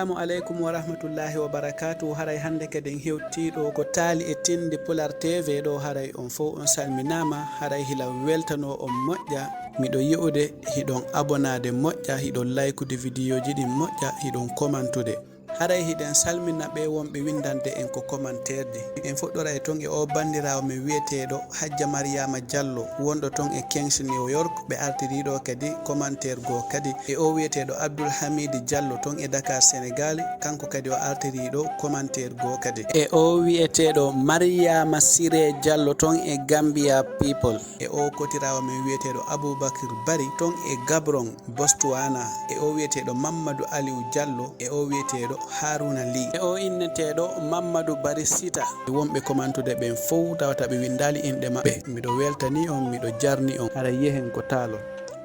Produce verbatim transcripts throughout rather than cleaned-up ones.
Assalamu aleykum wa rahmatullahi wa barakatuh. Haray hannde kadi en hewtii ɗo ko taali e tindi Pular T V ɗo. Haray on fof on salminaama. Haray hila weltanoo on moƴƴa. Miɗo yi'ude hiɗon abonaade moƴƴa, hiɗon laykude vidéo ji ɗin moƴƴa, hiɗon commentude. Haray hiɗen salmina ɓe wonɓe winndande en ko commentaire ji. En fuɗɗoray ton e o banndiraawo men wi'eteeɗo Hajja Mariama Diallo, wonɗo ton e Queens, New York. Ɓe artirii ɗo kadi commentaire goo kadi e o wi'eteeɗo Abdoul Hamid Diallo ton e Dakar, Senegal. Kanko kadi o artirii ɗo commentaire goo kadi e o wi'eteeɗo Mariama Siré Diallo ton e Gambia People. E o kotiraawo men wi'eteeɗo Aboubacry Bari ton e Gabron, Botswana. E o wi'eteeɗo Mamadou Aliou Diallo, e o wi'eteeɗo Haruna Ly, e o inneteeɗo Mamadou Bari Sita. E wonɓe commentude ɓen fow tawata ɓe winndaali inɗe maɓɓe. Miɗo weltanii on, miɗo jarni on. Haray yehen ko taalon.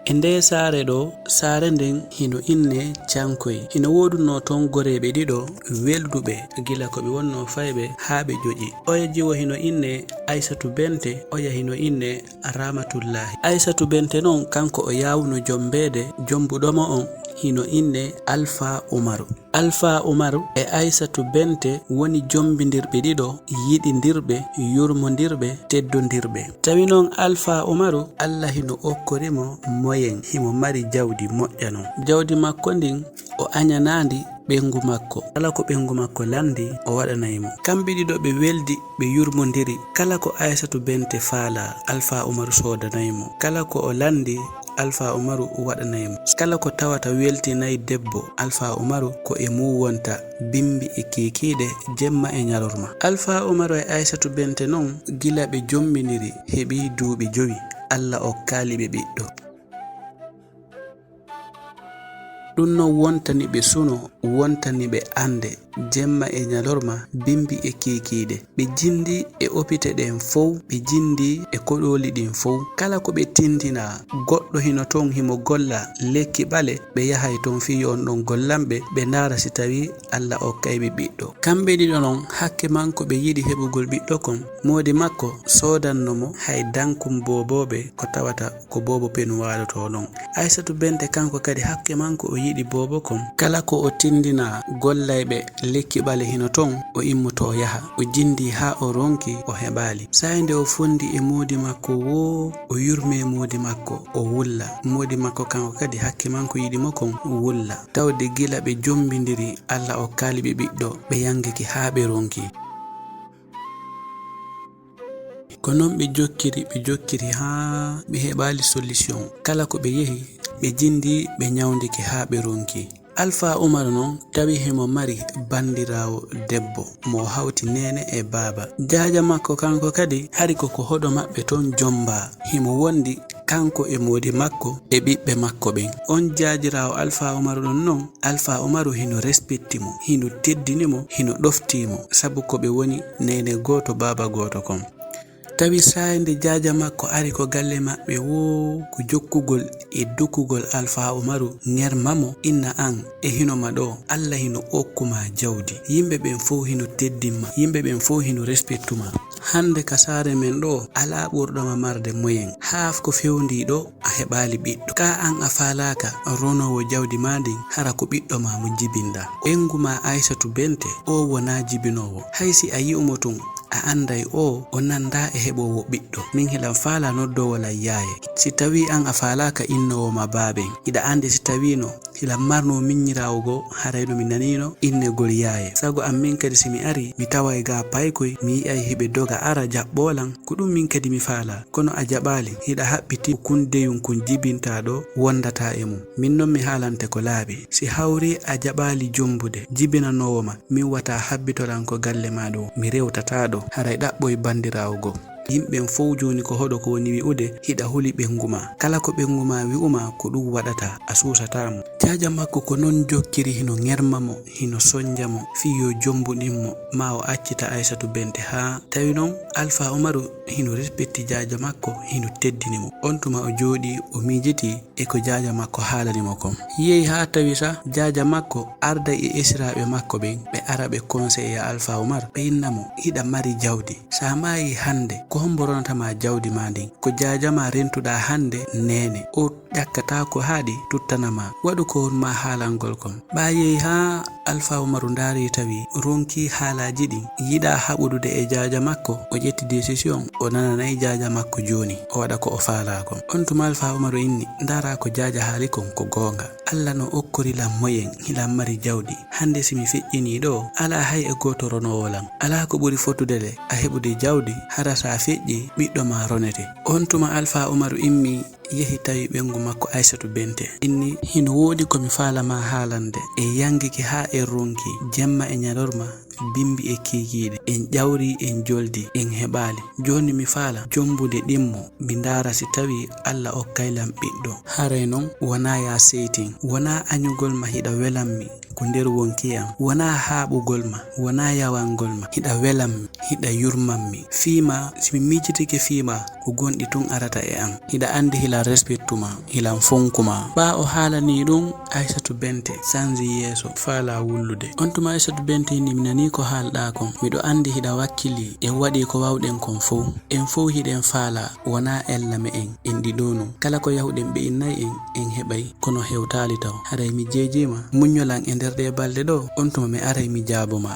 E ndee saare ɗo, saare nden hino innee Cankoy. Hino woodunoo ton goreeɓe ɗiɗo welduɓe, gila ko ɓe wonnoo fayɓe haa ɓe ƴoƴi. Oya jiwo hino innee Aysatu Bente, oya hino innee Ramatullaahi. Aysatu Bente non, kanko o yaawuno jombeede, jombuɗo mo on hino innee Alfaa Umaru. Alfaa Umaru e Aysatu Bente woni jombindirɓe ɗiɗo, yiɗindirɓe, yurmondirɓe, teddondirɓe. Tawi non Alfaa Umaru, Alla hino okkori mo moyen, himo mari jawdi moƴƴa non. Jawdi makko ndin, o añanaandi ɓeyngu makko. Kala ko ɓeyngu makko lanndi, o waɗanay mo. Kamɓe ɗiɗo ɓe weldi, ɓe yurmondiri. Kala ko Aysatu Bente faalaa, Alfaa Umaru soodanay mo. Kala ko o lanndi, Alfaa Umaru waɗanay mo. Kala ko tawata weltinay debbo, Alfaa Umaru ko e mum wonta, bimbi e kiikiiɗe, jemma e ñalorma. Alfaa Umaru e Aysatu Bente non, gila ɓe jombindiri, heɓii duuɓi jowi. Alla okkaali ɓe ɓiɗɗo. Ɗum non wontani ɓe suno, wontani ɓe annde, jemma e ñalorma, bimbi e kiikiiɗe. Ɓe jinndi e opite ɗen fow, ɓe jinndi e koɗooli ɗin fow. Kala ko ɓe tinndinaa, goɗɗo hino ton himo golla lekki ɓale, ɓe yahay ton fii yo on ɗon gollan ɓe, ɓe ndaara si tawii Alla okkay ɓe ɓiɗɗo. Kamɓe ɗiɗo non, hakke manko ɓe yiɗi heɓugol ɓiɗɗo kon, moodi makko soodanno mo hay dankum boobooɓe ko tawata ko boobo penu waalotoo ɗon. Aysatu Bente kanko kadi hakke manko o yiɗi boobo kon. Kala ko o tinndinaa gollayɓe lekki ɓale hino ton, o immotoo yaha. O jinndii haa o ronki, o heɓaali. Saa'i nde o fonndii e moodi makko woo, o yurmee moodi makko, o wulla. Moodi makko kanko kadi hakke manko yiɗi mo kon wulla. Tawde gila ɓe jombindiri, Alla okkaali ɓe ɓiɗɗo, ɓe yangike haa ɓe ronki. Ko non ɓe jokkiri, ɓe jokkiri haa ɓe heɓaali solution. Kala ko ɓe yehi, ɓe jinndi, ɓe ñawndike haa ɓe ronki. Alfaa Umaru non tawi himo mari banndiraawo debbo, mo o hawti neene e baaba. Jaaja makko kanko kadi hari ko, ko hoɗo maɓɓe ton jombaa. Himo wondi kanko e moodi makko e ɓiɓɓe makko ɓen. On jaajiraawo Alfaa Umaru ɗon non, Alfaa Umaru hino respecti mo, hino teddini mo, hino ɗofti mo, sabu ko ɓe woni neene gooto, baaba gooto kon. Tawi saa'i nde jaaja makko ari ko galle maɓɓe woo, ko jokkugol e dukugol Alfaa Umaru, ŋerma mo, inna an, e hino ma ɗoo, Alla hino okku ma jawdi. Yimɓe ɓen fow hino teddin ma, yimɓe ɓen fow hino respectu ma. Hannde ka saare men ɗoo, alaa ɓurɗo ma marde moyen. Haaf ko fewndii ɗoo, a heɓaali ɓiɗɗo. Kaa an a faalaaka ronoowo jawdi maa ndin, hara ko ɓiɗɗo maa mo jibinɗaa. Ɓeyngu maa Aysatu Bente, oo wonaa jibinoowo. Hay si a yi'u mo tun, a anday oo, o nandaa e heɓoowo ɓiɗɗo. Min hilan faalaa noddoowo lan yaaye. Si tawii an a faalaaka innoowo ma baaben, hiɗa andi si tawiino hilan marnoo miññiraawo goo, haray no mi naniino innegol yaaye. Sago an min kadi si mi arii, mi taway gaa paykoy, mi yi'ay hiɓe doga ara jaɓɓoo lan. Ko ɗun min kadi mi faalaa. Kono a jaɓaali, hiɗa haɓɓitii ko kun deyun kun jibintaa ɗoo wondataa e mun. Min non mi haalante ko laaɓi. Si hawrii a jaɓaali jombude jibinanoowo ma, min wata habbito lan ko galle maa ɗoo. Mi rewtataa ɗoo. Haray ɗaɓɓoy bandiraawo goo. Yimɓen fow jooni ko hoɗo ko woni wi'ude hiɗa huli ɓeyngu maa. Kala ko ɓeyngu maa wi'u maa ko ɗun waɗataa, a suusataa mo. Jaaja makko ko non jokkiri hino ŋerma mo, hino sonja mo, fii yo jombuɗin mo, maa o accita Aysatu Bente haa. Tawi non Alfaa Umaru hino respecti ti jaaja makko hino teddini mo. On tuma o jooɗii, o miijitii e ko jaaja makko haalani mo kon. Yehi haa tawi sa jaaja makko arda e esiraaɓe makko ɓen, ɓe ara ɓe konseya Alfa Umar, ɓe inna mo, "Hiɗa mari jawdi. Sa maayi hannde, ko hombo ronata ma jawdi ma ndin? Ko jaaja ma rentuɗaa hannde neene. O ƴakkataako haaɗi tuttana ma. Waɗu ko won ma haalangol kon." Ɓaa yehi haa Alfa Umaru ndaari tawi ronki haalaaji ɗin, yiɗaa haɓudude e jaaja makko, o ƴetti décision, o nananay jaaja makko jooni, o waɗa ko o faalaa kon. On tuma Alfa Umaru inni, "Ndaaraa ko jaaja haali kon ko goonga. Alla no okkori lan moyen, hiɗan mari jawdi. Hannde si mi feƴƴinii ɗoo, alaa hay e gooto ronoowo lan. Alaa ko ɓuri fotude le a heɓude jawdi, hara sa feƴƴii, ɓiɗɗo ma ronete." On tuma Alfa Umaru immi, yehi tawi ɓeyngu makko Aysatu Bente. Inni, "Hino woodi ko mi faala ma haalande. En yangike haa en ronki, jemma e ɲalorma, bimbi e kiikiiɗe. En ƴawri, en joldi, en heɓaali. Jooni mi faala jombude ɗimmo, mi ndaara si tawi Alla okkay lan ɓiɗɗo. Haray non, wonaa ya seytin, wonaa aɲugol ma hiɗa welan mi ko nder wonki an, wonaa haaɓugol ma, wonaa yawangol ma, hiɗa welan mi, hiɗa yurman mi. Fii ma, si mi miijitike fii ma, ko gonɗi tun arata e an. Hiɗa anndi hilan respectu ma, hilan fonku ma." Ɓaa o haalanii ɗun, Aysatu Bente sanji yeeso, faalaa wullude. On tuma Aysatu Bente inni, "Mi nanii ko haalɗaa kon. Miɗo anndi hiɗa wakkilii. En waɗii ko waawɗen kon fow. En fow hiɗen faalaa, wonaa ella me'en, en ɗiɗo non. Kala ko yahuɗen ɓe innay en, en heɓay. Kono hewtaali taw. Haray mi jeejii ma. Muɲɲolan e nder ɗee balɗe ɗoo, on tuma mi aray mi jaabo ma."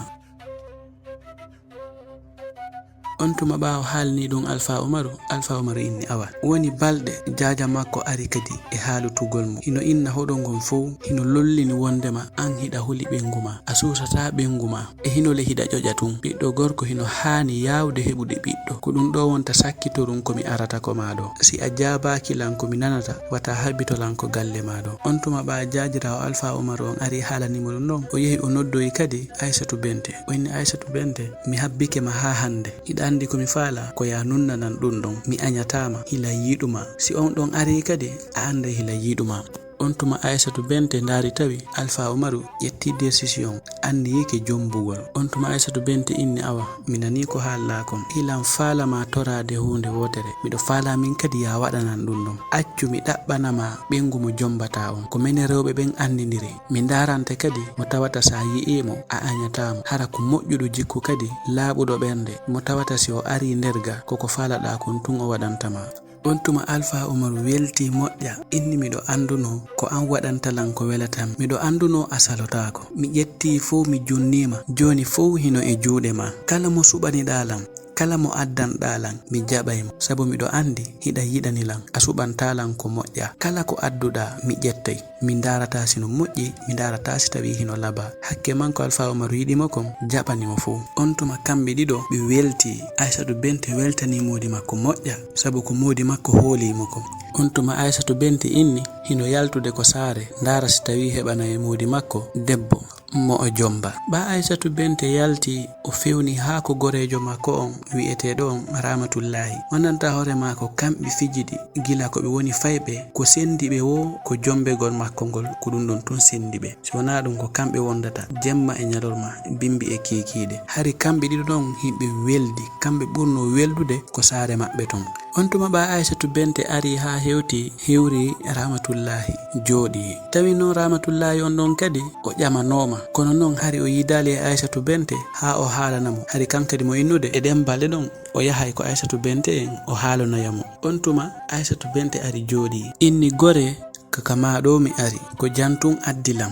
On tuma ɓaawo haalni ɗun Alfa Umaru, Alfa Umaru inni, "Awa, woni balɗe jaaja makko ari kadi e haalutugol mo. Hino inna hoɗo ngon fow, hino lollini wondema an hiɗa huli ɓeyngu ma, a suusataa ɓeyngu ma, e hino le hiɗa ƴoƴa tun. Ɓiɗɗo gorko hino haani yaawude heɓude ɓiɗɗo. Ko ɗun ɗoo wonta sakkitorun ko mi arata ko maa ɗoo. Si a jaabaaki lan ko mi nanata, wata habbito lan ko galle maa ɗoo." On tuma ɓaa jaajiraawo Alfa Umaru on ari haalani mo ɗun ɗon, o yehi o noddoyi kadi Aysatu Bente. O inni, "Aysatu Bente, mi habbike ma haa hannde. Hiɗa anndi ko mi faalaa? Ko ya nunnanan ɗun ɗon. Mi aɲataa ma, hilan yiɗu ma. Si on ɗon arii kadi, a annday hilan yiɗu ma." On tuma Aysatu Bente ndaari tawi Alfa Umaru ƴetti décision, anniyike jombugol. On tuma Aysatu Bente inni, "Awa, mi nanii ko haalɗaa kon. Hilan faala ma toraade huunde wootere. Miɗo faalaa min kadi ya waɗanan ɗun ɗon. Accu mi ɗaɓɓana ma ɓeyngu mo jombataa on. Ko menen rewɓe ɓen anndindiri. Mi ndaarante kadi mo tawata sa yi'ii mo, a aɲataa mo. Hara ko moƴƴuɗo jikku kadi, laaɓuɗo ɓernde, mo tawata si o arii nder ga, ko ko faalaɗaa kon tun o waɗanta ma." On tuma Alfa Umaru weltii moƴƴa, inni, "Miɗo anndunoo ko an waɗanta lan ko welataa mi. Miɗo anndunoo a salotaako. Mi ƴettii fow, mi junnii ma. Jooni fow hino e juuɗe maa. Kala mo suɓaniɗaa lan, kala mo addanɗaa lan, mi jaɓay mo, sabu miɗo anndi hiɗa yiɗani lan, a suɓantaa lan ko moƴƴaa. Kala ko adduɗaa, mi ƴettay. Mi ndaarataa si no moƴƴi, mi ndaarataa si tawii hino labaa. Hakke man ko Alfa Umaru yiɗi mo kon, jaɓani mo fow." On tuma kamɓe ɗiɗo ɓe weltii. Aysatu Bente weltanii moodi makko moƴƴa, sabu ko moodi makko hoolii mo kon. On tuma Aysatu Bente inni, hino yaltude ko saare, ndaara si tawii heɓanay moodi makko debbo mo o jomba. Ɓaa Aysatu Bente yalti, o fewni haa ko goreejo makko on wi'eteeɗo on Rahmatullahi. Wonanta hoore maako kamɓe fiji ɗi, gila ko ɓe woni fayɓe, ko sendi ɓe woo ko jombegol makko ngol, ko ɗun ɗon tun sendi ɓe. Si wonaa ɗun ko kamɓe wondata jemma e ɲalorma, bimbi e kiikiiɗe. Hari kamɓe ɗiɗo ɗon hiɓe weldi, kamɓe ɓurnoo weldude ko saare maɓɓe ton. On tuma ɓaa Aysatu Bente ari haa hewti, hewri Rahmatullahi, jooɗii. Tawi non Rahmatullahi on ɗon kadi o ƴamanooma. Kono non hari o yiidaali e Aysatu Bente haa o haalana mo. Hari kan kadi mo innude e ɗen balɗe ɗon o yahay ko Aysatu Bente en o haalanoya mo. On tuma Aysatu Bente ari jooɗii. Inni, "Gore, ka ka maa ɗoo mi ari. Ko jam tun addi lan.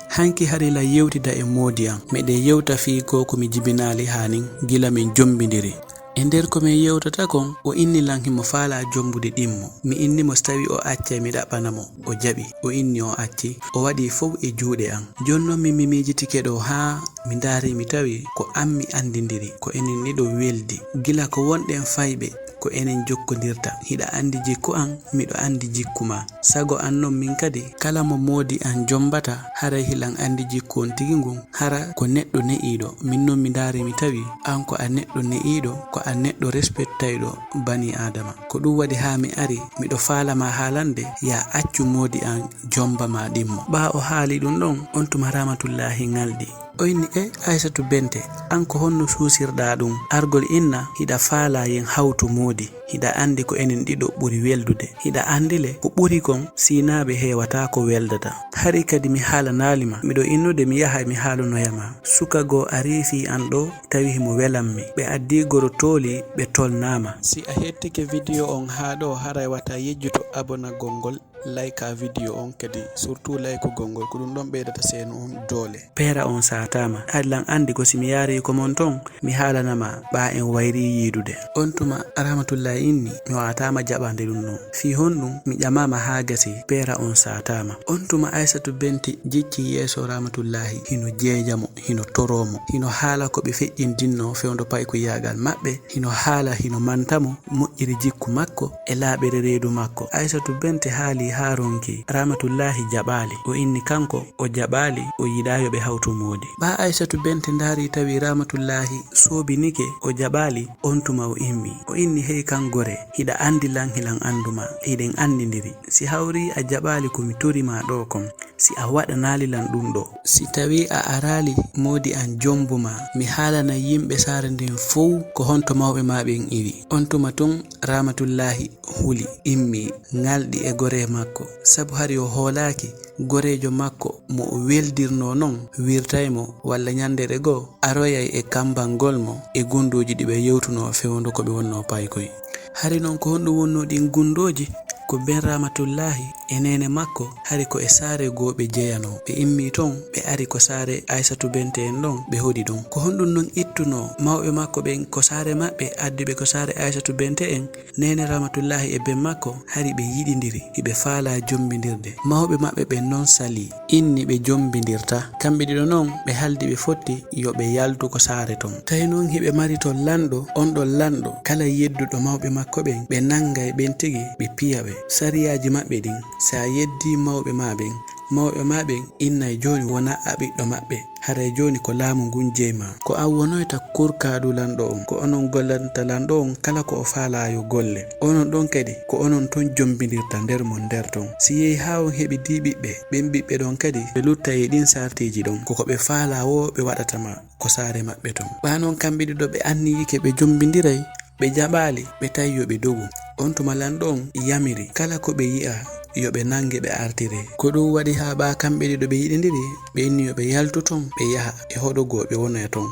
Hanki hari lan yewtida e moodi an. Meɗen yewta fii goo ko mi jibinaali haa nin gila min jombindiri. E nder ko min yewtata kon, o inni lan himo faalaa jombude ɗimmo. Mi inni mo si tawii o accay mi ɗaɓɓana mo. O jaɓi. O inni o acci. O waɗii fow e juuɗe an. Jooni non min mi miijitike ɗoo haa mi ndaari mi tawi ko an mi andindiri. Ko enen ɗiɗo weldi. Gila ko wonɗen fayɓe, ko enen jokkondirta. Hiɗa andi jikku an, miɗo andi jikku maa. Sago an non min kadi, kala mo moodi an jombata, haray hilan andi jikku on tigi ngun, hara ko neɗɗo ne'iiɗo. Min non mi ndaari mi tawi an ko a neɗɗo ne'iiɗo, ko a neɗɗo respectayɗo bani Aadama. Ko ɗun waɗi haa mi ari, miɗo faala ma haalande, ya accu moodi an jomba ma ɗimmo." Ɓaa o haali ɗun ɗon, on tuma Rahmatullahi ŋalɗi. O inni, "E Aysatu Bente, an ko honno suusirɗaa ɗun? Argol inna hiɗa faalaa yen hawtu moodi, Hiɗa anndi ko enen ɗiɗo ɓuri weldude. Hiɗa anndi le, ko ɓuri kon, siinaaɓe heewataa ko weldata. Hari kadi mi haalanaali ma. Miɗo innude mi yaha mi haalanoya ma. Suka goo arii fii an ɗoo, tawi himo welammi. Ɓe addii goro tooli, ɓe tolnaa ma. Si a hettike video on haa ɗoo, haray wata yejjuto abonagol ngol, layka video on kadi, surtout laykugol ngol, ko ɗun ɗon ɓeydata seenu on doole. Peera on saataama. Haray lan anndi ko si mi yaarii ko mon ton, mi haalana ma, ɓaa en wayrii yiidude. On tuma Rahmatullahi inni, mi waawataa ma jaɓande ɗun non. Fii honɗun mi ƴamaa ma haa gasi, peera on saataama. On tuma Aysatu Bente jicci yeeso Rahmatullahi, hino jeeja mo, hino toroo mo, hino haala ko ɓe feƴƴindinnoo fewndo paykoyaagal maɓɓe, hino haala, hino manta mo, moƴƴiri jikku makko e laaɓere reedu makko. Aysatu Bente haalii haa ronki. Rahmatullahi jaɓaali. O inni kanko, o jaɓaali, o yiɗaa yo ɓe hawtu moodi. Ɓaa Aysatu Bente ndaarii tawi Rahmatullahi soobinike, o jaɓaali, on tuma o immii. O inni, hey kan gore, hiɗa anndi lan, hiɗan anndu ma, hiɗen anndindiri. Si hawrii a jaɓaali ko mi torii ma ɗoo kon, si a waɗanaali lan ɗun ɗoo. Si tawii a araali moodi an jombu ma, mi haalanay yimɓe saare nden fow ko honto mawɓe maa ɓen iwi. On tuma tun Rahmatullahi huli, immii, ŋalɗi e goree makko. Sabu hari o hoolaaki goreejo makko mo o weldirnoo non wirtay mo, walla ɲanndere goo aroyay e kammbangol mo e gunndooji ɗi ɓe yewtunoo fewndo ko ɓe wonnoo paykoy. Hari non ko honɗun wonnoo ɗin gunndooji? Ko ben Rahmatullahi e neene makko, hari ko e saare goo ɓe jeyanoo. Ɓe immii ton, ɓe ari ko saare Aysatu Bente en ɗon, ɓe hoɗi ɗun. Ko honɗun non ittunoo mawɓe makko ɓen ko saare maɓɓe, addi ɓe ko saare Aysatu Bente en? Neene Rahmatullahi e ben makko, hari ɓe yiɗindiri, hiɓe faalaa jombindirde. Mawɓe maɓɓe ɓen non salii, inni ɓe jombindirtaa. Kamɓe ɗiɗo non, ɓe haldi ɓe fotti yo ɓe yaltu ko saare ton. Tawi non hiɓe mari ton lanɗo, on ɗon lanɗo, kala yedduɗo mawɓe makko ɓen, ɓe nangay ɓen tigi, ɓe piya ɓe. Sariyaaji maɓɓe ɗin, si a yeddii mawɓe maa ɓen, mawɓe maa ɓen innay jooni wonaa a ɓiɗɗo maɓɓe. Haray jooni ko laamu ngun jeyi maa. Ko an wonoyta kurkaaɗu lanɗo on. Ko onon gollanta lanɗo on kala ko o faalaa yo golle. Onon ɗon kadi, ko onon ton jombindirta nder mon nder ton. Si yehi haa on heɓi dii ɓiɓɓe, ɓen ɓiɓɓe ɗon kadi, ɓe lutta e ɗin sartiiji ɗon. Ko ko ɓe faalaa woo ɓe waɗata ma ko saare maɓɓe ton. Ɓaa non kamɓe ɗiɗo ɓe anniyike ɓe jombindiray. Ɓe jaɓaali, ɓe tawi yo ɓe dogu. On tuma lanɗo on yamiri kala ko ɓe yi'a yo ɓe nange ɓe artire. Ko ɗun waɗi haa ɓaa kamɓe ɗiɗo ɓe yiɗindiri, ɓe inni yo ɓe yaltu ton, ɓe yaha e hoɗo goo ɓe wonoya ton.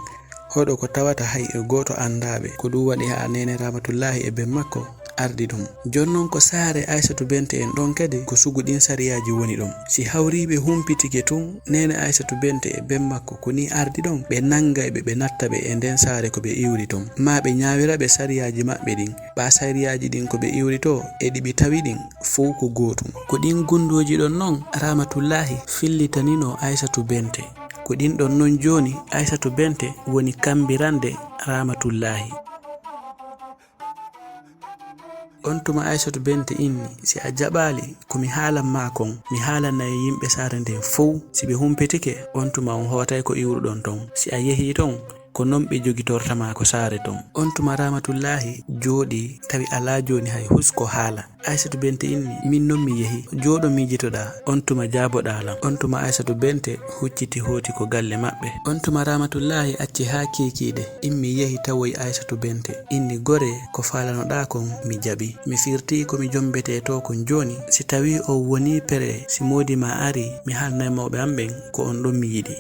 Hoɗo ko tawata hay e gooto anndaa ɓe. Ko ɗun waɗi haa neene Rahmatullahi e ben makko ardi ɗun. Jooni non ko saare Aysatu Bente en ɗon kadi ko sugu ɗin sariyaaji woni ɗon. Si hawrii ɓe humpitike tun, neene Aysatu Bente e ben makko ko nii ardi ɗon, ɓe nangay ɓe, ɓe natta ɓe e nden saare ko ɓe iwri ton. Maa ɓe ɲaawira ɓe sariyaaji maɓɓe ɗin. Ɓaa sariyaaji ɗin ko ɓe iwri too e ɗi ɓe tawi ɗin fow ko gootun. Ko ɗin gunndooji ɗon non Rahmatullahi fillitaninoo Aysatu Bente. Ko ɗin ɗon non jooni Aysatu Bente woni kammbirande Rahmatullahi. On tuma Aysatu Bente inni, si a jaɓaali ko mi haalan maa kon, mi haalanay yimɓe saare nden fow. Si ɓe humpitike, on tuma on hootay ko iwruɗon ton. Si a yehii ton, ko non ɓe jogitorta maa ko saare ton. On tuma Rahmatullahi jooɗii, tawi alaa jooni hay husko haala. Aysatu Bente inni, min non mi yehi, jooɗo miijitoɗaa, on tuma jaaboɗaa lan. On tuma Aysatu Bente hucciti hooti ko galle maɓɓe. On tuma Rahmatullahi acci haa kiikiiɗe, immi yehi tawoyi Aysatu Bente. Inni, gore, ko faalanoɗaa kon, mi jaɓi. Mi firtii ko mi jombetee too kon jooni, si tawii on wonii pere, si moodi maa arii, mi haalnay mawɓe an ɓen ko on ɗon mi yiɗi.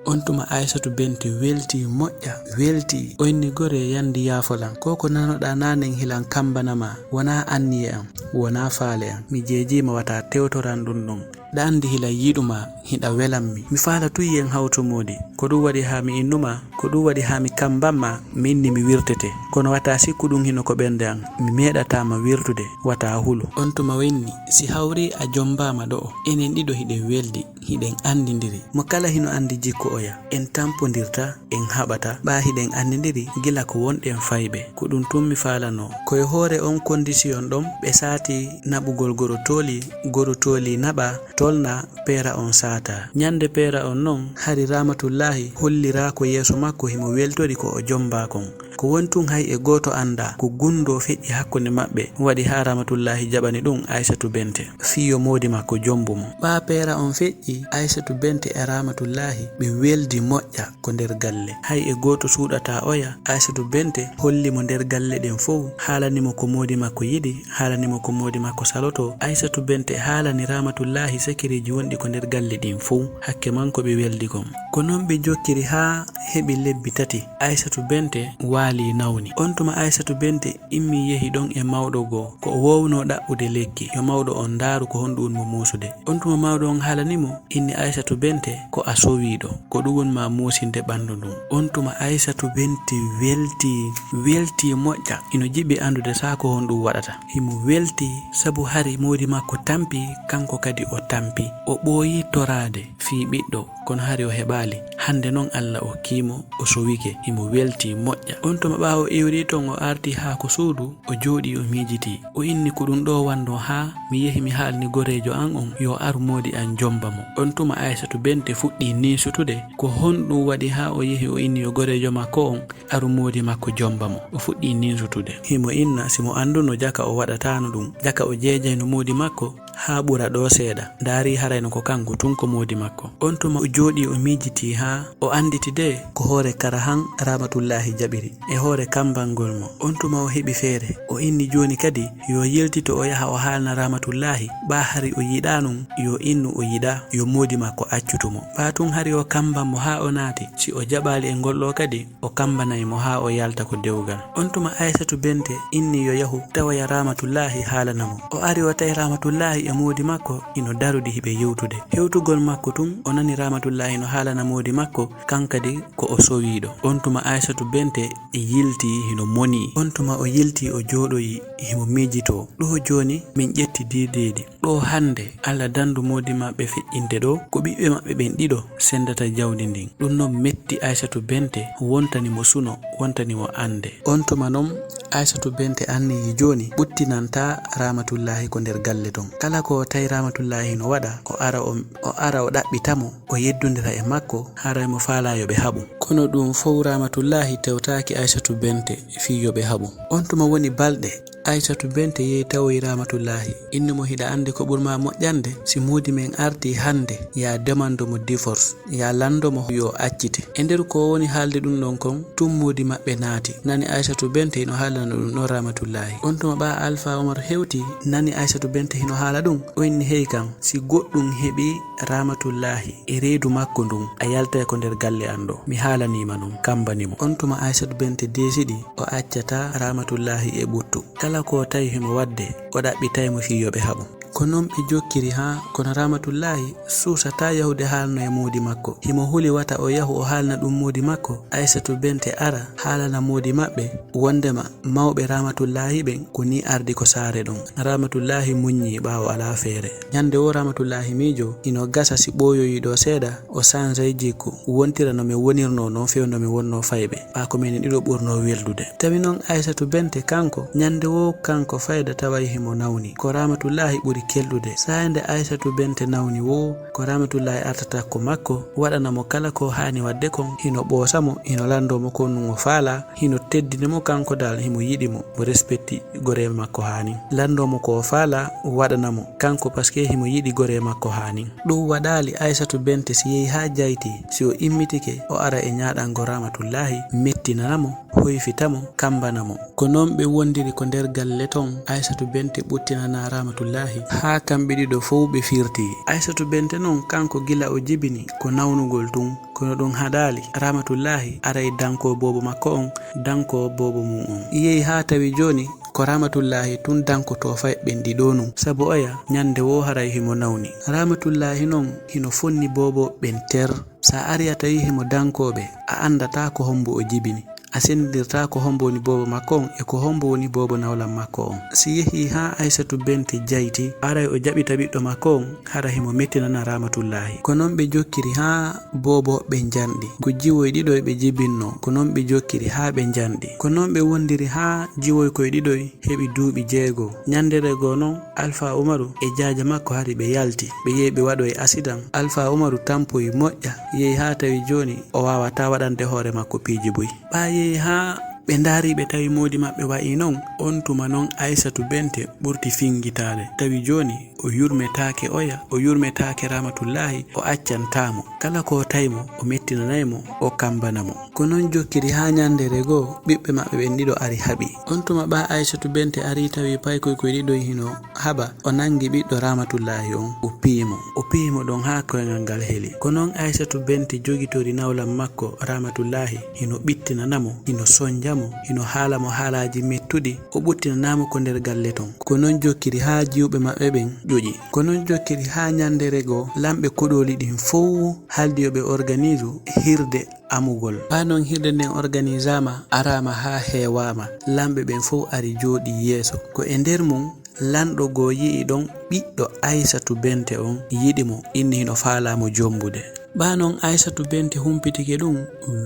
On tuma Aysatu Bente weltii moƴƴa, weltii. O inni, gore, yandi yaafo lan. Ko ko nanoɗaa naanen hilan kammbana maa, wonaa anniye an, wonaa faale an. Mi jeejii ma wata tewtoran ɗun ɗon. Ɗa anndi hilan yiɗu maa, hiɗa welammi. Mi faala tun yo en hawtu moodi. Ko ɗun waɗi haa mi innu maa, ko ɗun waɗi haa mi kammban maa, min ni mi wirtete. Kono wata sikku ɗun hino ko ɓernde an. Mi meeɗataa ma wirtude, wata hulu. On tuma o inni, si hawrii a jombaama ɗo'o, enen ɗiɗo hiɗen weldi. Hiɗen anndindiri. Mo kala hino anndi jikku oya. En tampondirtaa, en haɓataa, ɓaa hiɗen anndindiri gila ko wonɗen fayɓe. Ko ɗun tun mi faalanoo. Ko e hoore on kondisiyon ɗon ɓe saati naɓugol goro tooli, goro tooli naɓaa, tolnaa, peera on saataa. Ɲande peera on non, hari Raamatullaahi holliraa ko yeeso makko himo weltori ko o jombaa kon. Ko woni tun hay e gooto anndaa ko gunndoo feƴƴi hakkunde maɓɓe waɗi haa Ramatullaahi jaɓani ɗun Aysatu Bente fii yo moodi makko jombu mo. Ɓaa peera on feƴƴi, Aysatu Bente e Ramatullaahi ɓe weldi moƴƴa ko nder galle. Hay e gooto suuɗataa oya, Aysatu Bente holli mo nder galle ɗen fow, haalani mo ko moodi makko yiɗi, haalani mo ko moodi makko salotoo. Aysatu Bente haalani Ramatullaahi sekereeji wonɗi ko nder galle ɗin fow, hakke man ko ɓe weldi kon. Ko non ɓe jokkiri haa heɓi lebbi tati. Aysatu Bente waali nawni. On tuma Aysatu Bente immii yehi ɗon e mawɗo goo, ko o woownoo ɗaɓɓude lekki, yo mawɗo on ndaaru ko honɗun mo muusude. On tuma mawɗo on haalani mo inni Aysatu Bente ko a sowiiɗo, ko ɗun woni ma muusinde ɓandu ndun. On tuma Aysatu Bente weltii, weltii moƴƴa, hino jiɓi anndude saa'i ko honɗun waɗata. Himo weltii sabu hari moodi makko tampi, kanko kadi o tampi. O ɓooyii toraade fii ɓiɗɗo, kono hari o heɓaali. Hannde non Alla okkii mo, o sowike, himo weltii moƴƴa. On tuma ɓaawo iwri ton o artii haa ko suudu, o jooɗii o miijitii. O inni ko ɗun ɗoo wannoo haa mi yehi mi haalni goreejo an on yo aru moodi an jomba mo. On tuma Aysatu Bente fuɗɗii ninsutude ko honɗun waɗi haa o yehi o inni yo goreejo makko on aru moodi makko jomba mo. O fuɗɗii ninsutude. Himo inna si mo annduno jaka o waɗataano ɗun, jaka o jeejayno moodi makko haa ɓura ɗoo seeɗa. Ndaarii haray no ko kanko tun ko moodi makko. On tuma o jooɗii o miijitii haa o annditi de ko hoore Karahan Ramatullaahi jaɓiri e hoore kammbangol mo. On tuma o heɓi feere. O inni jooni kadi yo yiltito o yaha o haalna Ramatullaahi ɓaa hari o yiɗaa nun yo innu o yiɗaa yo moodi makko accutu mo. Ɓaa tun hari o kammban mo haa o naati. Si o jaɓaali e ngol ɗoo kadi, o kammbanay mo haa o yalta ko dewgal. On tuma Aysatu Bente inni yo yahu tawoya Ramatullaahi haalana mo. O ari o tawi Ramatullaahi e moodi makko hino darudi hiɓe yewtude. Hewtugol makko tun, o nani Ramatullaahi no haalana moodi makko, kan kadi ko o sowiiɗo. On tuma Aysatu Bente yiltii hino monii. On tuma o yiltii o jooɗoyi himo miijitoo. Ɗoo jooni min ƴetti diideedi. Ɗoo hannde, Alla dandu moodi maɓɓe feƴƴinde ɗoo, ko ɓiɓɓe maɓɓe ɓen ɗiɗo senndata jawdi ndin. Ɗun non metti Aysatu Bente, wontani mo suno, wontani mo annde. On tuma non, Aysatu Bente anniyii jooni ɓuttinantaa Ramatullaahi ko nder galle ton. Kala ko o tawi Ramatullaahi no waɗa, o ara o, o ara o ɗaɓɓita mo, o yeddondira e makko, haray mo faalaa yo ɓe haɓu. Kono ɗun fow Ramatullaahi tewtaaki Aysatu Bente fii yo ɓe haɓu. On tuma woni balɗe, Aysatu Bente yehi tawoyi Ramatullaahi, inni mo hiɗa anndi ko ɓuri maa moƴƴande? Si moodi men artii hannde, yaa demando mo divorce, yaa lanndo mo yo accite. E nder ko o woni haalde ɗun ɗon kon, tun moodi maɓɓe naati. Nani Aysatu Bente hino haalana ɗun ɗon Ramatullaahi. On tuma ɓaa Alfaa Umaru hewtii, nani Aysatu Bente hino haala ɗun, o inni hey kan, si goɗɗun heɓii Ramatullaahi e reedu makko ndun, a yaltay ko nder galle an ɗoo. Mi haalanii ma non, kammbani mo. On tuma Aysatu Bente deesidi, o accataa Ramatullaahi e ɓuttu. Kala ko tawi himo waɗde, o ɗaɓɓitay mo fii yo ɓe haɓu. Ko non ɓe jokkiri haa, kono Ramatullaahi suusataa yahude haalno e moodi makko. Himo huli wata o yahu o haalna ɗun moodi makko, Aysatu Bente ara haalana moodi maɓɓe, wonndema mawɓe Ramatullaahi ɓen ko nii ardi ko saare ɗon. Ramatullaahi muññii ɓaawo alaa feere. Ñannde woo Ramatullaahi miijoo, hino gasa si ɓooyoyii ɗoo seeɗa, o sansay jikku, wontira no men wonirnoo non few no men wonnoo fayɓe. Ɓaa ko menen ɗiɗo ɓurnoo weldude. Tawi non Aysatu Bente kanko, ñannde woo kanko fayda taway himo nawni. Ko Ramatullaahi ɓuri kelɗude. Saayende Aysatu Bente nawni woo, ko Ramatullaahi artata ko makko, waɗana mo kala ko haani waɗde kon, hino ɓoosa mo, hino lanndoo mo ko nun o faalaa, hino teddini mo kanko dal, himo yiɗi mo, mo respecti goree makko haani. Lanndoo mo ko o faalaa, waɗana mo kanko, paske himo yiɗi goree makko haani. Ɗun waɗaali Aysatu Bente si yehi haa jayti, si o immitike, o ara e ñaaɗango Ramatullaahi, mettinana mo, hoyfita mo, kammbana mo. Ko non ɓe wondiri ko nder galle ton, Aysatu Bente ɓuttinana Ramatullaahi, haa kamɓe ɗiɗo fow ɓe firtii. Aysatu Bente non, kanko gila o jibini, ko nawnugol tun, kono ɗun haɗaali. Ramatullaahi aray dankoo boobo makko on, dankoo boobo mun on. Yehi haa tawi jooni, ko Ramatullaahi tun dankotoo fayɓe ɓen ɗiɗo nun. Sabu oya, ñannde woo haray himo nawni. Ramatullaahi non, hino fonni boobo ɓen ter. Sa ari a tawi himo dankoo ɓe, a anndataa ko hombo o jibini. A senndirtaa ko hombo woni boobo makko on e ko hombo woni boobo nawlan makko on. Si yehii haa Aysatu Bente jayti, haray o jaɓita ɓiɗɗo makko on, hara himo mettinana Ramatullaahi. Ko non ɓe jokkiri haa boobo ɓe njanɗi. Ko jiwoy ɗiɗoy ɓe jibinnoo, ko non ɓe jokkiri haa ɓe njanɗi. Ko non ɓe wondiri haa jiwoy koy ɗiɗoy heɓi duuɓi jeego. Ñanndere goo non, Alfaa Umaru e jaaja makko hari ɓe yalti. Ɓe yehi ɓe waɗoyi asidan. Alfaa Umaru tampoyi moƴƴa, yehi haa tawi jooni o waawataa waɗande hoore makko piiji buy. Ɓaa yehi haa Ɓe ndaari, ɓe tawi moodi maɓɓe wa'i non, on tuma non Aysatu Bente ɓurti fingitaade. Tawi jooni o yurmetaake oya, o yurmetaake Ramatullaahi, o accantaa mo. Kala ko tawi mo, o mettinanay mo, o kambana mo. Ko non jokkiri haa ñanndeere goo, ɓiɓɓe maɓɓe ɓen ɗiɗo ari haɓi. On tuma ɓaa Aysatu Bente ari tawi paykoy koy ɗiɗo hino haɓa, o nangi ɓiɗɗo Ramatullaahi on, o piyi mo. O piyi mo ɗon haa koyngal ngal heli. Ko non Aysatu Bente jogitori nawlam makko Ramatullaahi, hino ɓittinana mo, hino sonja mo, hino haala mo haalaaji mettuɗi, o ɓuttinanaa mo ko nder galle ton. Ko non jokkiri haa jiwɓe maɓɓe ɓen ƴoƴi. Ko non jokkiri haa ñanndeere goo, lamɓe koɗooli ɗin fow haldi yo ɓe organise hirde amugol. Ɓaa non hirde nden organisaama, araama haa heewaama. Lamɓe ɓen fow ari jooɗii yeeso. Ko e nder mum, lanɗo goo yi'i ɗon ɓiɗɗo Aysatu Bente on, yiɗi mo, inni hino faalaa mo jombude. Ɓaa non Aysatu Bente humpitike ɗum,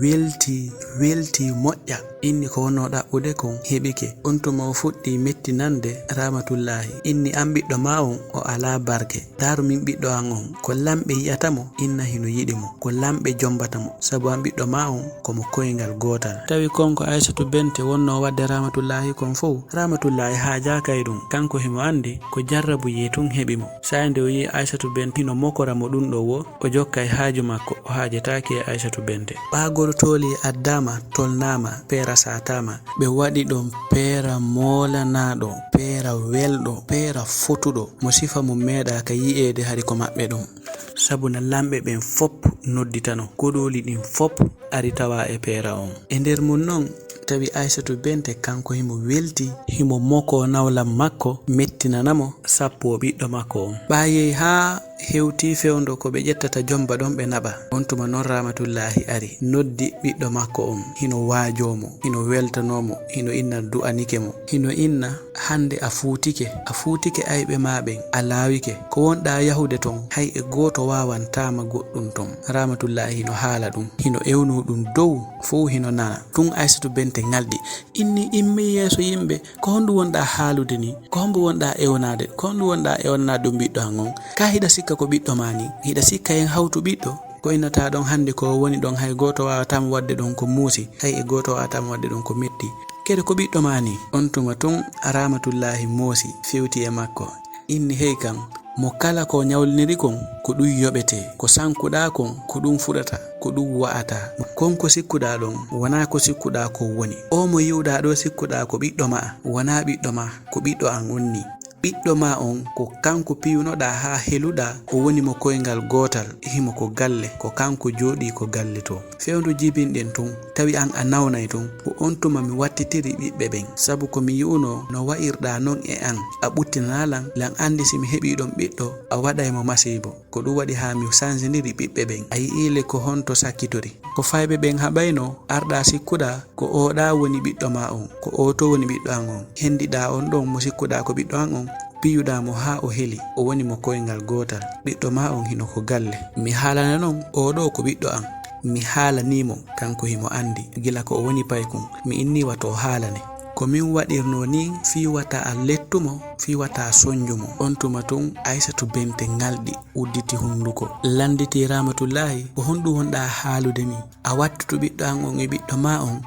weltii, weltii moƴƴa. Inni ko wonnoo ɗaɓɓude kon heɓike. On tuma o fuɗɗii mettinande Ramatullaahi. Inni an ɓiɗɗo maa on o alaa barke. Ndaaru min ɓiɗɗo an on. Ko lamɓe yi'ata mo, inna hino yiɗi mo. Ko lamɓe jombata mo. Sabu an ɓiɗɗo maa on ko mo koyngal gootal. Tawi kon ko Aysatu Bente wonnoo waɗde Ramatullaahi kon fow. Ramatullaahi haajaaka e ɗum. Kanko himo anndi ko jarrabuyee tun heɓi mo. Saa'i nde o yi'i Aysatu Bente hino mokora mo ɗum ɗoo woo, o jokkay haaju makko, o haajetaake e Aysatu Bente. Ɓaa goro tooli addaama, tolnaama, peera saataama. Ɓe waɗi ɗon peera moolanaaɗo, peera welɗo, peera fotuɗo, mo sifa mum meeɗaaka yi'eede hari ko maɓɓe ɗum. Sabu na lamɓe ɓen fop nodditano, koɗooli ɗin fop ari tawa e peera on. E nder mum non, tawi Aysatu Bente kanko himo welti, himo mokoo nawlam makko, mettinana mo, sappoo ɓiɗɗo makko on. Ɓaa yehi haa hewtii fewndo ko ɓe ƴettata jomba ɗon ɓe naɓa. On tuma non Ramatullaahi ari, noddi ɓiɗɗo makko on, hino waajoo mo, hino weltanoo mo, hino inna du'anike mo, hino inna hannde a fuutike, a fuutike ayɓe maa ɓen, a laawike. Ko wonɗaa yahude ton, hay e gooto waawantaa ma goɗɗum ton. Ramatullaahi hino haala ɗum, hino ewnoo ɗum dow, fow hino nana. Tun Aysatu Bente ŋalɗi, inni, immi yeeso yimɓe, ko honɗum wonɗaa haalude nii? Ko hombo wonɗaa ewnaade? Ko honɗum wonɗaa ewnanaade ɗum ɓiɗɗo an on? Kaa hiɗa sikka ko ɓiɗɗo maa nii? Hiɗa sikka en hawtu ɓiɗɗo? Ko innataa ɗon hannde ko o woni ɗon, hay gooto waawataa mo waɗde ɗon ko muusi, hay e gooto waawataa mo waɗde ɗon ko metti. Kede ko ɓiɗɗo maa nii? On tuma tun Ramatullaahi moosi, fewti e makko. Inni, hey kan, mo kala ko ñawliniri kon, ko ɗum yoɓetee. Ko sankuɗaa kon, ko ɗum fuɗata, ko ɗum wa'ata. Kon ko sikkuɗaa ɗon, wonaa ko sikkuɗaa kon woni. Oo mo yi'uɗaa ɗoo sikkuɗaa ko ɓiɗɗo maa, wonaa ɓiɗɗo maa, ko ɓiɗɗo an on nii. Ɓiɗɗo maa on, ko kanko piyunoɗaa haa heluɗaa, o woni mo koyngal gootal, himo ko galle, ko kanko jooɗii ko galle too. Fewndo jibinɗen tun, tawi an a nawnay tun, ko on tuma mi wattitiri ɓiɓɓe ɓen. Sabu ko mi yi'unoo no wa'irɗaa non e an, a ɓuttinanaa lan, lan anndi si mi heɓii ɗon ɓiɗɗo, a waɗay mo masiibo. Ko ɗum waɗi haa mi sanjindiri ɓiɓɓe ɓen. A yi'ii le ko honto sakkitori. Ko fayɓe ɓen haɓaynoo, arɗaa sikkuɗaa ko oo ɗaa woni ɓiɗɗo maa on, ko oo too woni ɓiɗɗo an on. Henndiɗaa on ɗon mo sikkuɗaa ko ɓiɗɗo an on, piyuɗaa mo haa o heli, o woni mo koyngal gootal. Ɓiɗɗo maa on hino ko galle. Mi haalana non, oo ɗoo ko ɓiɗɗo an. Mi haalanii mo, kanko himo anndi, gila ko o woni paykun. Mi innii wata o haalane. Ko min waɗirnoo nii fii wata a lettu mo, fii wata a sonju mo. On tuma tun, Aysatu Bente ŋalɗi, udditi hunnduko. Lannditi Ramatullaahi, ko honɗum wonɗaa haalude nii? A wattutu ɓiɗɗo an on e ɓiɗɗo maa on.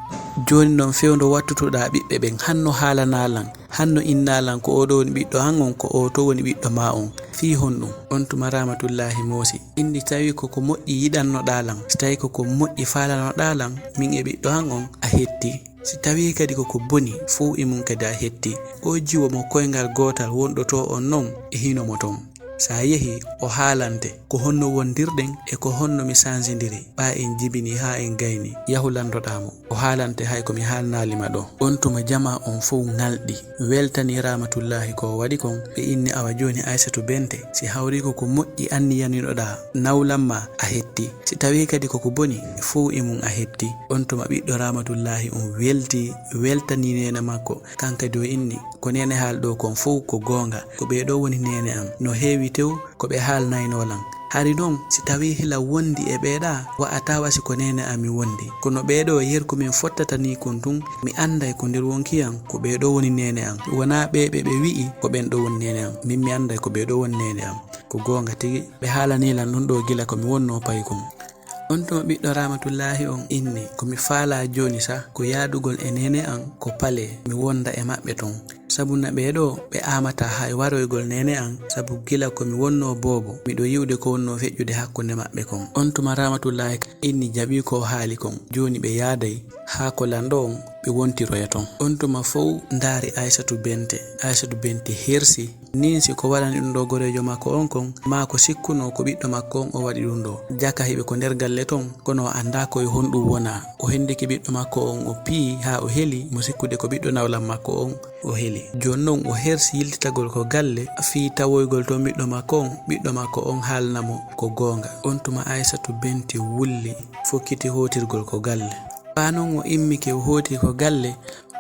Jooni non fewndo wattutuɗaa ɓiɓɓe ɓen, hanno haalanaa lan, hanno innaa lan ko oo ɗoo woni ɓiɗɗo an on, ko oo too woni ɓiɗɗo maa on. Fii honɗum? On tuma Ramatullaahi moosi. Inni tawi ko ko moƴƴi yiɗannoɗaa lan, si tawi ko ko moƴƴi faalanoɗaa lan, min e ɓiɗɗo an on, a hetti. Si tawii kadi ko ko boni, fow e mum kadi a hetti. Oo jiwo mo koyngal gootal wonɗo too on non, e hino mo ton. Si a yehii, o haalante ko honno wondirɗen e ko honno mi sanjindiri, ɓaa en jibinii haa en gaynii. Yahu landoɗaa mo. O haalante hay ko mi haalanaali ma ɗoo. On tuma jamaa on fow ŋalɗi, weltanii Ramatullaahi ko o waɗi kon, ɓe inni, awa jooni Aysatu Bente, si hawrii ko ko moƴƴi anniyaniɗoɗaa nawlam maa, a hetti. Si tawii kadi ko ko boni, fow e mum a hetti. On tuma ɓiɗɗo Ramatullaahi on weltii, weltanii neene makko. Kan kadi o inni, ko neene haali ɗoo kon fow ko goonga. Ko ɓee ɗoo woni neene am. No heewi tew ko ɓe haalnaynoo lan. Hari non, si tawii hila wondi e ɓee ɗaa, wa'ataa wa si ko neene am mi wondi. Kono ɓee ɗoo yerko min fottata nii kon tun, mi annday ko nder wonki am, ko ɓee ɗoo woni neene am. Wonaa ɓee ɓe ɓe wi'i ko ɓen ɗoo woni neene am. Min mi annday ko ɓee ɗoo woni neene am. Ko goonga tigi, ɓe haalanii lan ɗun ɗoo gila ko mi wonnoo paykun. On tuma ɓiɗɗo Rahmatullahi on inni, ko mi faalaa jooni sa ko yaadugol e neene an ko pale, mi wonda e maɓɓe ton. Sabuna ɓee ɗoo ɓe aamataa hay waroygol neene an, sabu gila ko mi wonnoo boobo, miɗo yi'ude ko wonnoo feƴƴude hakkunde maɓɓe kon. On tuma Rahmatullahi inni jaɓii ko o haali kon. Jooni ɓe yaaday haa ko lanɗo on ɓe wontiroya ton. On tuma fow ndaari Aysatu Bente. Aysatu Bente hersi. Nin si ko waɗani ɗum ɗoo goreejo makko on kon, maa ko sikkunoo ko ɓiɗɗo makko on o waɗi ɗum ɗoo. Jaka hiɓe ko nder galle ton, kono o anndaa ko e honɗum wonaa. O hendiki ɓiɗɗo makko on o piyi haa o heli mo sikkude ko ɓiɗɗo nawlam makko on o heli. Jooni non o hersi yiltitagol ko galle fii tawoygol ton ɓiɗɗo makko on, ɓiɗɗo makko on haalna mo ko goonga. On tuma Aysatu Bente wulli fokkiti hootirgol ko galle. Faa non o immike o hooti ko galle,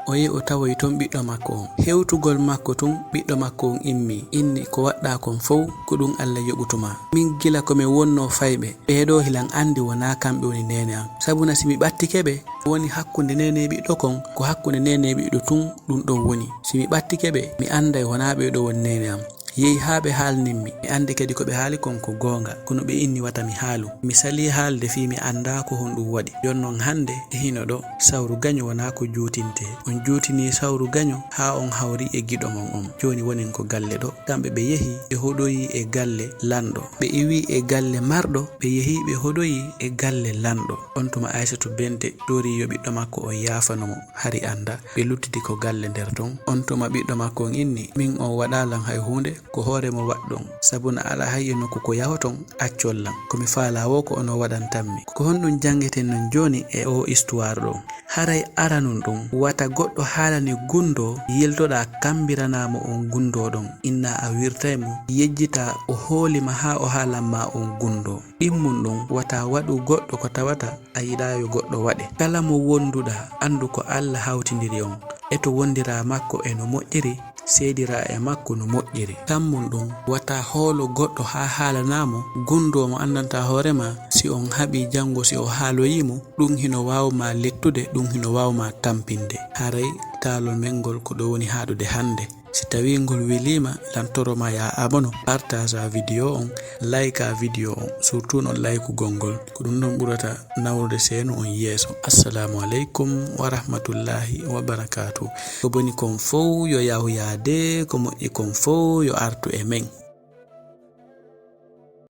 o yehi o tawoyi ton ɓiɗɗo makko on. Hewtugol makko tun, ɓiɗɗo makko on immii, inni ko waɗɗaa kon fow, ko ɗun Alla yoɓutumaa. Min gila ko mi wonnoo fayɓe, ɓee ɗoo hilan anndi wonaa kamɓe woni neene an. Sabuna si mi ɓattike ɓe, woni hakkunde neene e ɓiɗɗo kon, ko hakkunde neene e ɓiɗɗo tun ɗun ɗon woni. Si mi ɓattike ɓe, mi annday wonaa ɓee ɗoo woni neene an. Yehi haa ɓe haalnin mi, mi anndi kadi ko ɓe haali kon ko goonga, kono ɓe inni wata mi haalu. Mi salii haalde fii mi anndaa ko honɗum waɗi. Jooni non hannde e hino ɗoo, sawru gaño wonaa ko juutintee. On juutinii sawru gaño haa on hawri e giɗo mon on. Jooni wonen ko galle ɗoo. Kamɓe ɓe yehi, ɓe hoɗoyi e galle lanɗo. Ɓe iwii e galle marɗo, ɓe yehi, ɓe hoɗoyi e galle lanɗo. On tuma Aysatu Bente torii yo ɓiɗɗo makko on yaafano mo. Hari anndaa, ɓe luttidi ko galle nder ton. On tuma ɓiɗɗo makko on inni, min on waɗaa lan hay huunde, ko hoore mo waɗɗon. Sabuna alaa hay e nokku ko yahoton, accon lan. Ko mi faalaa woo ko onon waɗantammi. Ko honɗum janngeten non jooni e oo histoire ɗoo? Haray aranun ɗum, wata goɗɗo haalane gundoo, yiltoɗaa kambiranaa mo on gundoo ɗon. Inna a wirtay mo, yejjitaa o hooli ma haa o haalan ma on gundoo. Ɗimmun ɗum, wata waɗu goɗɗo ko tawata a yiɗaa yo goɗɗo waɗe. Kala mo wonduɗaa, anndu ko Alla hawtindiri on. E to wondiraa makko e no moƴƴiri, seediraa e makko no moƴƴiri. Kammun ɗum, wata hoolo goɗɗo haa haalanaa mo, gundoo mo anndantaa hoore maa, si on haɓii janngo si o haaloyii mo, ɗum hino waaw maa lettude, ɗum hino waaw maa tampinde. Haray taalol men ngol ko ɗo woni haaɗude hannde. Si tawii ngol welii ma, lan toro maa yaa abono, partaza video on, layka video on, surtout non laykugol ngol. Ko ɗum ɗon ɓurata nawrude seenu on yeeso. Assalaamu aleykum wa rahmatullaahi wa barakaatu. Ko boni kon fow yo yahu yaade, ko moƴƴi kon fow yo artu e men.